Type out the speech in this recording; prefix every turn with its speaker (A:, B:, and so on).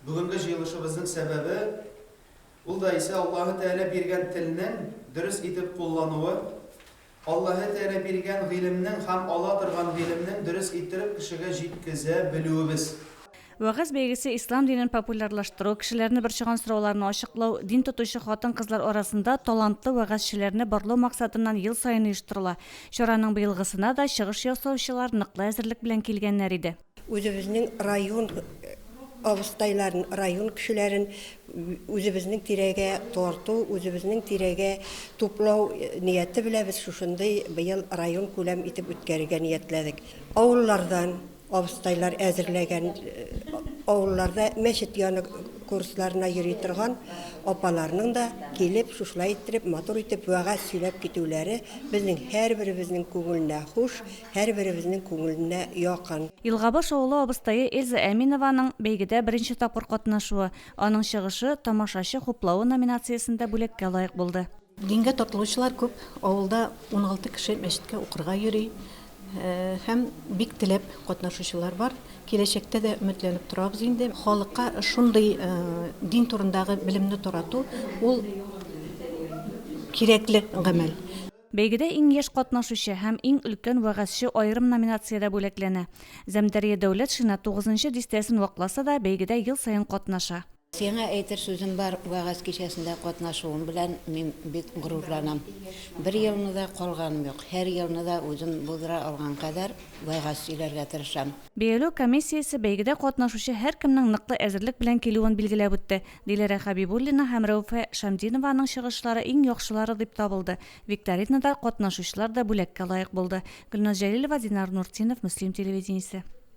A: Бүгенге җыелышыбызның сәбәбе, ул да исә Аллаһы Тәгалә биргән телнең дөрес итеп куллануы, Аллаһы Тәгалә биргән гыйлемнең һәм ала торган гыйлемнең дөрес иттереп кешегә җиткезә белүебез.
B: Вәгазь бәйгесе ислам динен популярлаштыру, кешеләрне борчыган сорауларны ачыклау, дин тотучы хатын-кызлар арасында талантлы вәгазьчеләрне барлау максатыннан ел саен оештырыла. Чараның быелгысына да чыгыш ясаучылар ныклы әзерлек белән килгәннәр иде.
C: Үзебезнең район абыстайларын, район кешеләрен үзебезнең тирәгә тарту, үзебезнең тирәгә туплау нияте белән без шушындый быел район күләм итеп үткәрергә ниятләдек. Авыллардан абыстайлар әзерләгән, авылларда мәчет яны курсларына йөри торган апаларның да килеп, шушылай иттереп, матур итеп вәгазь сөйләп китүләре безнең һәрберебезнең күңеленә хуш, Һәрберебезнең күңеленә якын.
B: Елгабаш авылы абыстае Эльза Әминованың бәйгедә беренче тапкыр катнашуы. Аның чыгышы Тамашачы хуплавы номинациясендә бүләккә лаек булды.
D: Дингә тартылучылар күп. Авылда 16 кеше мәчеткә укырга йөри һәм бик теләп катнашучылар бар. Киләчәктә дә өметләнеп торабыз инде. Халыкка шундый дин турындагы белемне тарату, ул кирәкле гамәл.
B: Бәйгедә иң яшь катнашучы һәм иң өлкән вәгазьче аерым номинациядә бүләкләнә. Зәмдәрия Дәүләтшина тугызынчы дистәсен вакласа да, бәйгедә ел саен катнаша.
E: Сиңа әйтер сүзем бар вәгазь кичәсендә катнашуым белән мин бик горурланам. Бер елны да калганым юк, һәр елны да үзем булдыра алган кадәр вәгазь сөйләргә тырышам.
B: Бәяләү комиссиясе бәйгедә катнашучы һәркемнең ныклы әзерлек белән килүен билгеләп үтте. Диләрә Хәбибуллина һәм Рәүфә Шәмдинованың чыгышлары иң яхшылары дип табылды. Викторинада катнашучылар да бүләккә лаек булды. Гөлназ Җәлилова, Динар Нуртдинов, Мөслим телевидениесе.